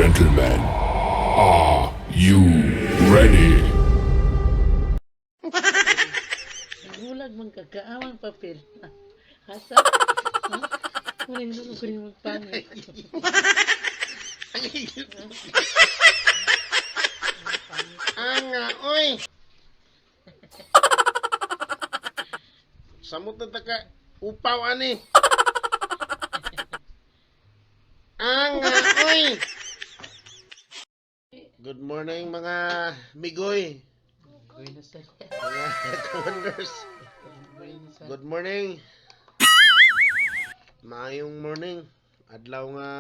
gentlemen, are you ready? Nagulag man ka, kaamang papel. Hasa? Ha? Kunin mo, kunin mo pangit. Anga, oy! Samot na taka, upaw ani. Anga, oy! Good morning, mga migoy, Buenos Aires. mga wonders. Buenos Aires. Good morning. Maayong morning. Adlaw nga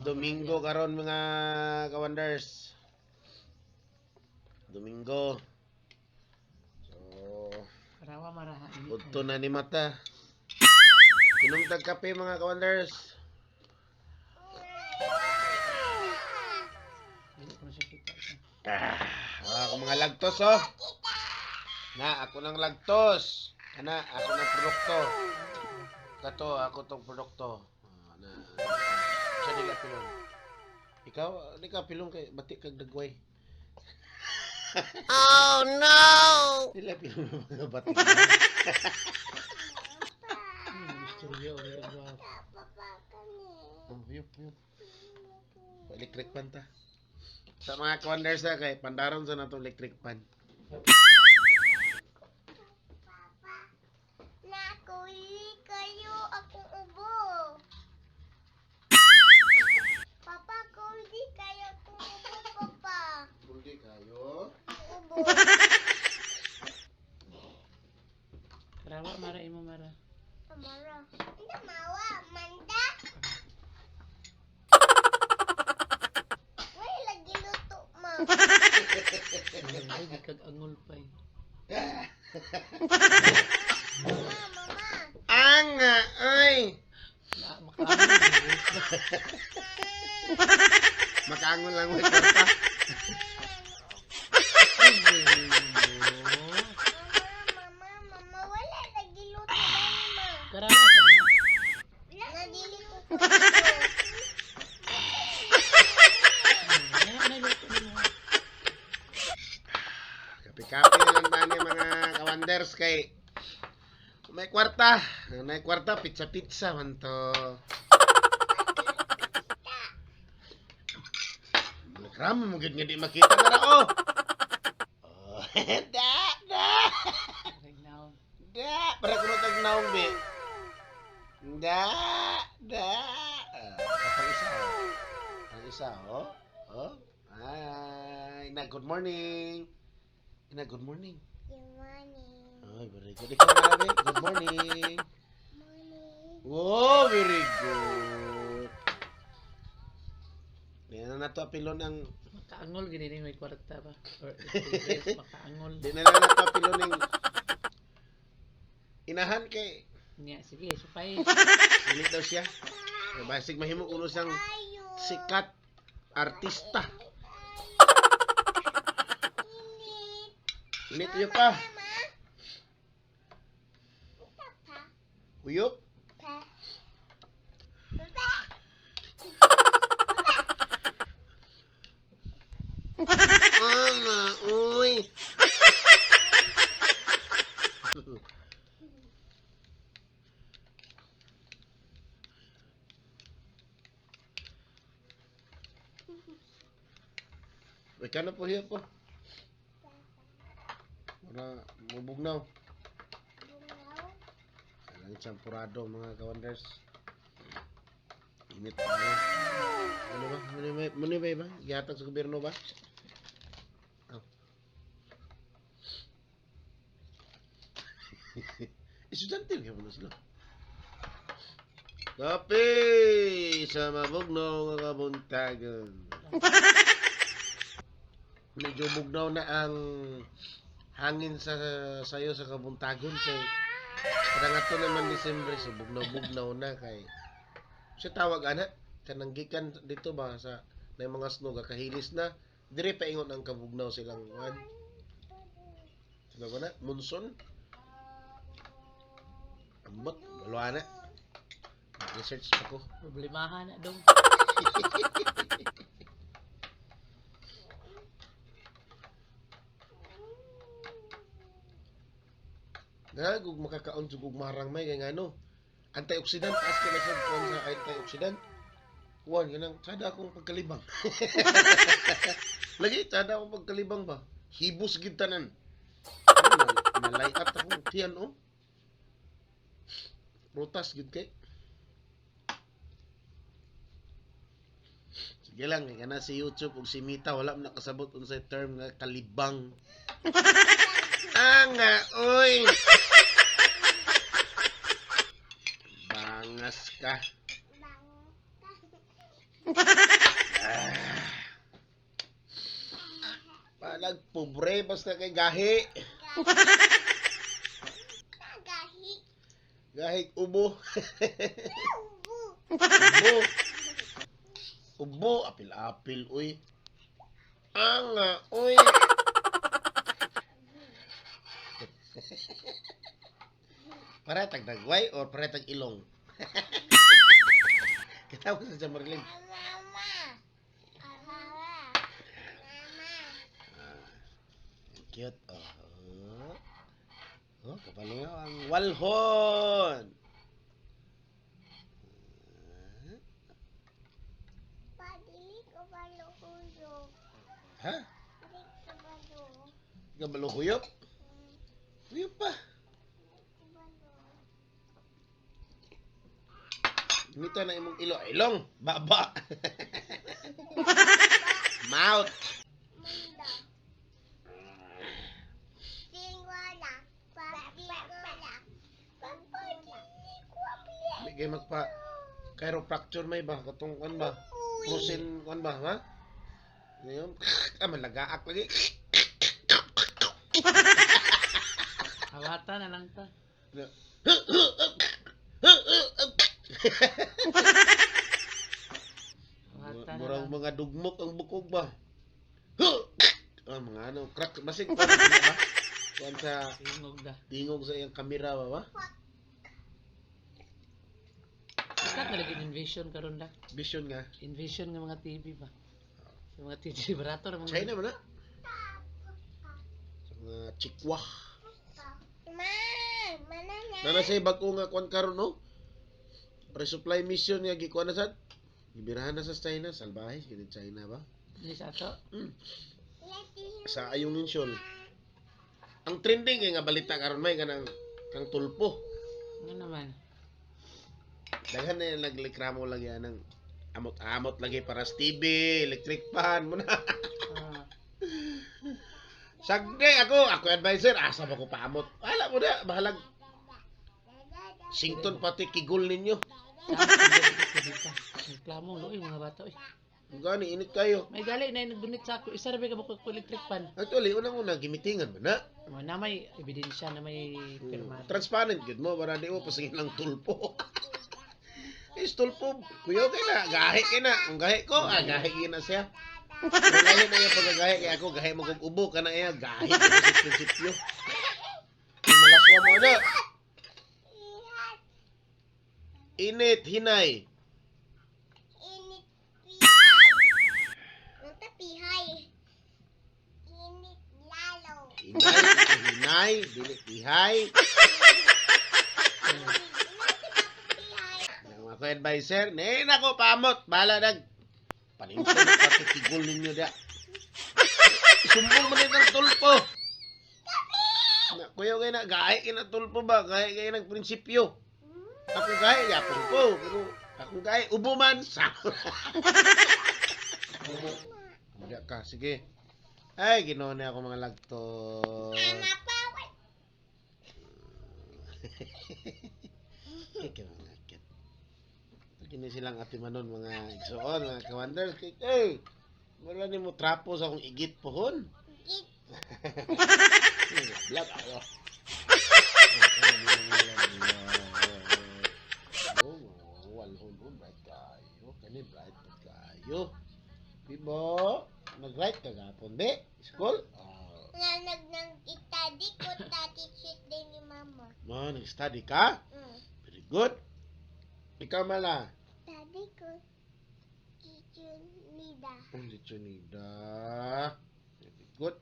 Domingo karon, mga kawanders. Domingo. So, Karawa marahan. udto na ni mata. Inom tag kape, mga kawanders. Dili ko na siya kita. Ah, ako mga lagtos oh. Na ako ng lagtos. Ana, ako ng produkto. Kato, ako tong produkto. Ah, na. Sa nila pilon. Ikaw, di ka pilon kay bati kag dagway. Oh no! Dila pilon ng mga bati. Istorya o rin ang Oh, yun, yun. Electric pan ta. Sa mga kawanders na kay pandaron sa natong electric pan. Nakuli kayo akong ubo. Papa, kuli kayo akong ubo, Papa. Hindi kayo. Ubo. Karawa mara imo mara. Amara. Hindi mawa, manda. Wala lagi luto, ma. Ay, di kag angol pa eh. Mama, mama. Anga, ay! Na, makaangol. Makaangon lang may kwarta. Mama, mama, mama, wala lagi luto dani, ma. Karawa ka na. Nadili ko ko. Ay, ay, luto nimo. Kape-kape na lang tani, mga kawanders, kay may kwarta. May kwarta, pizza-pizza man to. Ram mo gid nga di makita na ra oh. Oh, da da. Right now. Da, para kuno tag naong be. Da da. Ah, ang isa. Oh. Ang isa oh. Oh. Ay, na good morning. Ina, good morning. Good morning. Ay, very good. Ikaw, Marabe, good morning. Morning. Oh, very good. Di na nato apilon ang Makaangol gini ni may kwarta ba? Or yes, makaangol. Di na lang nato apilon ang inahan kay Nya, sige, supay. dili daw siya. Kay basig mahimo kuno siyang Ayo. sikat artista. Init. Init iyo pa. Mama. Pa. Uyop. Pa. Pa. Ana, uy. Uy, kano po hiya po? Para mubugnaw. Alang champurado, mga kawanders. Init pa eh. Ano ba? Muna ba iba? Gihatag sa gobyerno ba? Oh. Estudyante kaya mo na sila. Kape sa mabugnaw nga kabuntagon. Medyo bugnaw na ang hangin sa sayo sa kabuntagon kay kada nga to naman Disyembre, so bugnaw-bugnaw na kay siya tawag ana kanang gikan dito ba sa na mga snow kahilis na dire paingon ang kabugnaw silang kuan. Sila ba na monsoon, ambot wala na. Research pa ko. Problemahan na dong. Na gug makakaon jud og marang may kay ngano. Antioxidant taas kay na sa kuan sa antioxidant. Kuan kanang sada akong pagkalibang. Lagi sada akong pagkalibang ba. Hibos gid tanan. Ano, Nalayat akong tiyan oh. Prutas gid kay. Sige lang, kay kana si YouTube ug si Mita wala man nakasabot unsay term nga kalibang. Anga, oy. Bangas ka. Palag pobre basta kay gahi. Gahi. Gahi ubo. Ubo. Ubo. Ubo, apil-apil uy. Anga, uy. Para tag dagway or para tag ilong. Katawa sa Marilyn. Mama. Mama. Mama. Cute. Oh. Oh, kapalingaw ang walhon. Padili ko balukuyog. Ha? Dili ko balo. Kabalo huyop? Huyop pa. Dili ko balo. Mita na imong ilo. Ilong. Baba. Mouth. Mundo. Singwala. Pagdikola. Papadili ko Di kay magpa chiropractor may ba katong kan ba? Frozen kan ba ha? Ngayon, ah, malagaak lagi. Hawata na lang ta. Hawata na Murang lang. mga dugmok ang bukog ba? Ah, mga ano, crack basig pa ba? Kuan sa Tingog da. tingog sa iyang kamera ba ba? Sikat na lagi invasion karon da. Vision nga. Invasion ng mga TV ba. Sa mga TV barato ra mga. China ba na? Sa mga chikwa. Ma, manana. Nana say bag-o nga kuan karon no? Resupply mission nga gikuan na sad. Gibirahan na sa China, salbahe gid China ba? Di sa ato. Sa ayong insyon. Ang trending kay nga balita karon may kanang kang tulpo. Ano naman? Daghan na yung nagreklamo lagi anang amot-amot lagi para sa TV, electric fan mo na. Ah, Sagde ako, ako advisor, asa ba ko paamot? Wala mo na, bahalag sington pati kigol ninyo. sa ato, di pa. Reklamo luoy mga bata oy. Ang gani init kayo. May gali na nagdunit sa ako. Isa ra ba ka bukod ko electric pan. Actually, unang-una gimitingan mo na. Mo na may ebidensya na may pirma. Transparent gud mo para di mo pasingin lang tulpo. Is tulpo, kuya kay na, gahi kay na. Ang gahi ko, ah, gahi kay na siya. Pero lahi na iya pagkagahi kay ako, gahi mo kog ubo kana iya, gahi kay na sa prinsipyo. Malaswa mo na. Init, hinay. Init pihay. Nunta pihay. Init lalo. Hinay, hinay, dili pihay. Pihay. Ang ako advisor, nay nako pamot, bahala nag paningkon na pati tigol ninyo da. Sumbong mo nito ng tulpo. Na, kuya kay na gahi kay na tulpo ba, gahi kay nag prinsipyo. Ako gahi yapon ko, pero akong gahi ubo man sa. Hindi ka, sige. Ay, Ginoo na ako mga lagton. Ama pa. Kaya mga cute. Kini silang ati manon mga igsoon, mga kawanders. Kay, ay, wala ni mo trapo sa akong igit pohon. Git. Blag ayo. Oh, walhon oh, bright kayo. Kani bright pa kayo. Diba? Nag-right ka gapon, be? School? Ah, Nanag ng itadi ko tati shit din ni mama. ma, nag-study ka? Mm. Very good. Ikaw mala. Daddy ko, Teacher Nida. Ang Chunida. Very good.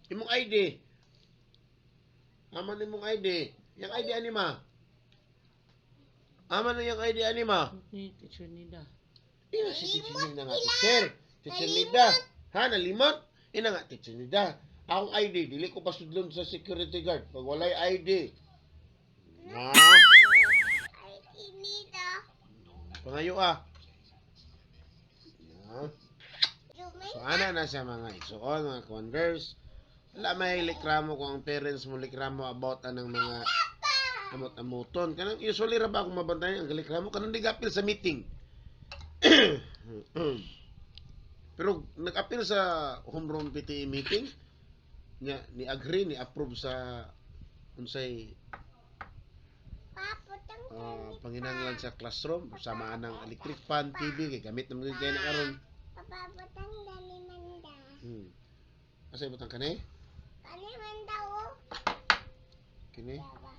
Imong ID. Aman imong ID. Yang ID ani ma? Aman na yung ID ani ma? Ni Teacher Nida. Ina si Teacher Nida nga teacher. Teacher Nida. Ha, nalimot? Ina nga Teacher Nida. Akong ID, dili ko pasudlon sa security guard pag walay ID. Na, Ay, Nida. pangayo ah. Na. Jumay So ana na siya mga igsoon, mga converse. Wala may likramo kung ang parents mo likramo about anang mga amot-amoton. Kanang usually ra ba akong mabantayan ang likramo kanang di gapil sa meeting. Pero nag-appeal sa homeroom PTA meeting nya ni agree ni approve sa unsay Paputang panginahanglan sa classroom sama anang electric fan, TV kay gamit naman gyud kay na karon. Papaputang dali manda. Asa ibutang kani? Kani manda oh. Kini. Diba?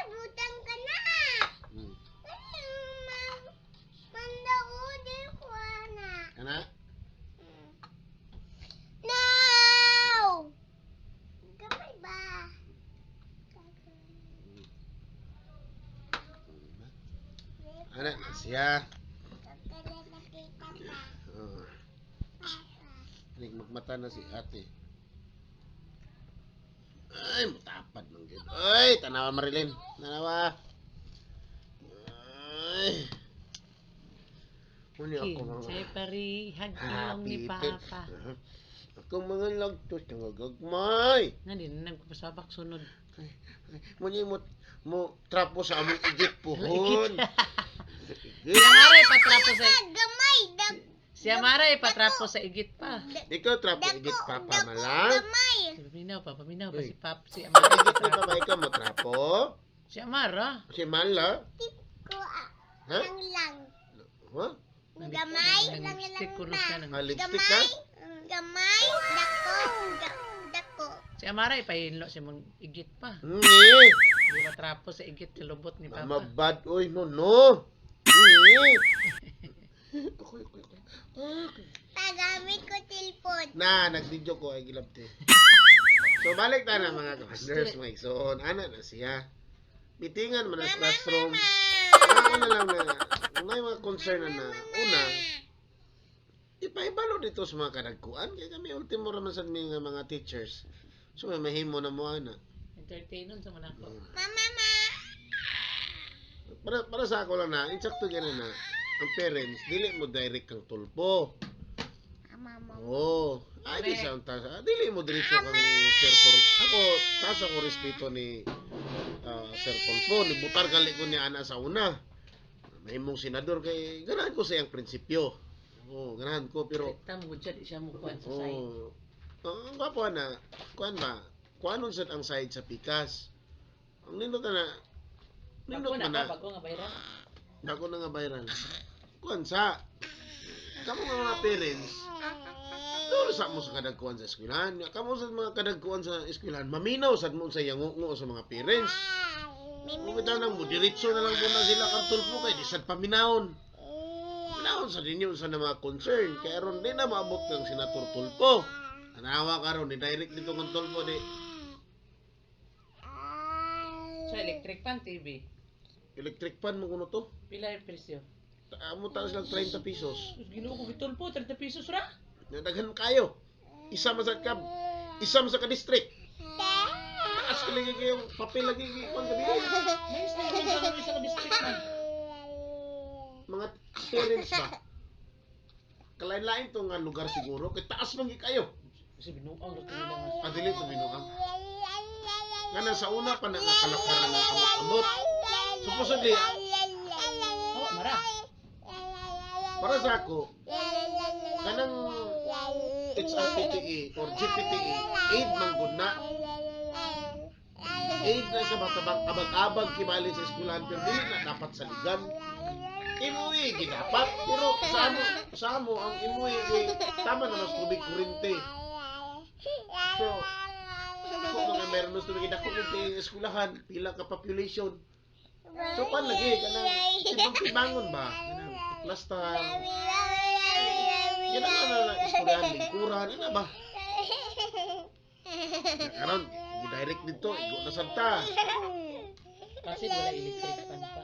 Butang ka na! Kani manda oh, di ko na. Kana? No! Gamay ba? Ana na siya. Kakala nakita pa. Oh. Papa. Magmata na si ate. Ay, mutapad man gyud. Ay, tanawa Marilyn. Tanawa. Ay. Muni ako mga Kinsay parihag ilong ni happy Papa. Ako mga lagtos nga gagmay. Nga di na nagpasabak sunod. Muni mo mo trapo sa among igit puhon. Siya Mara ipatrapo sa Gamay! Dag Siya Mara ipatrapo sa igit pa. Ikaw trapo igit dako, papa dako, malang. gamay! Paminaw pa, paminaw pa Uy. si Pap, si Amara. Igit ni ipatrapo. papa ikaw mo trapo. Si Amara. Si Mala. Tip ko ah, Ha? lang lang. Ha? Gamay, lang lang Lipstick ko na siya. na. Ah, lipstick ka? Gamay, gamay, dako, dako. Si Amara ipahinlo si mong igit pa. Eh. Di ba trapo sa igit sa lubot ni Papa. Mama bad, oy, no, no. Eh. Akoy, akoy, akoy. Akoy. Pagamit ko telepon. Na, nag-video ko ay gilabte. So, balik ta na mga commanders, mga igsoon. Ana na siya. Mitingan man ang classroom. Ako na lang na, kung may mga concern na na, una, ipaibalo dito sa mga kadagkuan. Kaya kami ultimo raman sa mga mga teachers. So, may mahimo na mo, ana. Entertainon sa mga ako. Mama, ma. Para sa ako lang na, insakto yan na, ang parents, dili mo direct kang tulpo. Mama, mo. Oo. Oh, ay, di Correct. sa unta. Dili mo diretso kang Sir Tol. Ako, taas ako respeto ni Sir Tolpo. Nibutar gali ko ni Ana sa una. Mahimong senador kay ganahan ko sa iyang prinsipyo. Oo, ganahan ko pero Kita mo dyan, siya mo kuhan sa side. oh, ang gwapo na, kuan ba? Kuanon sad ang side sa pikas. Ang nindot na nindot Bago na man ka, na. bago nga viral. Bago na nga viral. Kuan sa kamo nga mga parents, doon sa mo sa kadagkuan sa eskwelahan. Kamo sa mga kadagkuan sa eskwelahan, maminaw sad mo sa yangungo sa mga parents. Kung bitaw nang mo diretso na lang muna sila kang tulpo kay di sad paminawon. Paminawon sa ninyo sa na mga concern kay aron di na maabot ng senator Tulfo. Tanawa karon ni direct dito kang Tulfo di So, electric pan TV. electric pan mo kuno to. Pila yung presyo? Amo taas lang 30 pesos. Ginoo ko bitol po, 30 pesos ra. Nga daghan kayo. Isa man sa ka isa man sa ka district. Taas ka lagi kayong papel lagi kay kuan gabi. Nice na yung sa isa ka district man. Mga parents ba? Kalain-lain to nga lugar siguro kay taas man gyud kayo. Kasi binuang ra nila nga. Adili to binuang. Nga na sa una pa na nga kalakaran ng amot-amot. Supposedly, Oh, mara. para sa ako, kanang HRPTE or GPTE, aid man gud na. Aid na sa matabang abag-abag kibali sa eskwelahan pero dili na dapat saligan. Imuwi gidapat pero sa amo ang imuwi kay tama na mas tubig kurente. So, ako mga mayroon gusto dako kay eskwelahan, pila ka population. So pan lagi kanang tibang-tibangon ba? Kanang cluster. Yan ang ano na istoryahan lingkuran ana ba? Karon direct dito igo na santa. Kasi wala electric fan pa.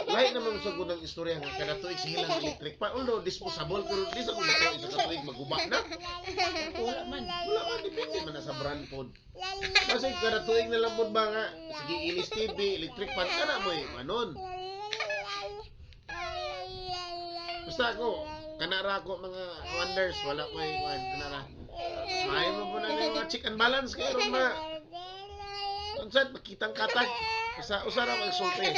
Lahi naman sa gunang istorya nga kada tuig sige lang electric pa. Although disposable pero di sa kung tuig sa katuig maguba na. Wala man. Wala man, depende man na sa brand pod. Kasi kada tuig na lang pod ba nga sige ilis TV, electric fan kana mo eh manon. Basta ako, kanara ako mga wonders, wala ko eh, kuan, kanara. Maayo mo po na yung mga check and balance kayo ron ma. Unsa makitang katag. Usa usa ra magsulti.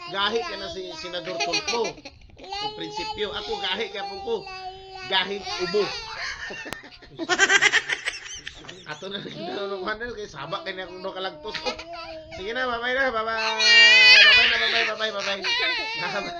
Gahi ka na si Senador Tulfo. Kung prinsipyo, ako gahi ka po ko. Gahi ubo. Ato na nang wonder kay saba kay na akong nakalagtos. Oh, sige na, bye-bye na, bye-bye. Bye-bye na, bye-bye, bye-bye, bye-bye. Bye-bye.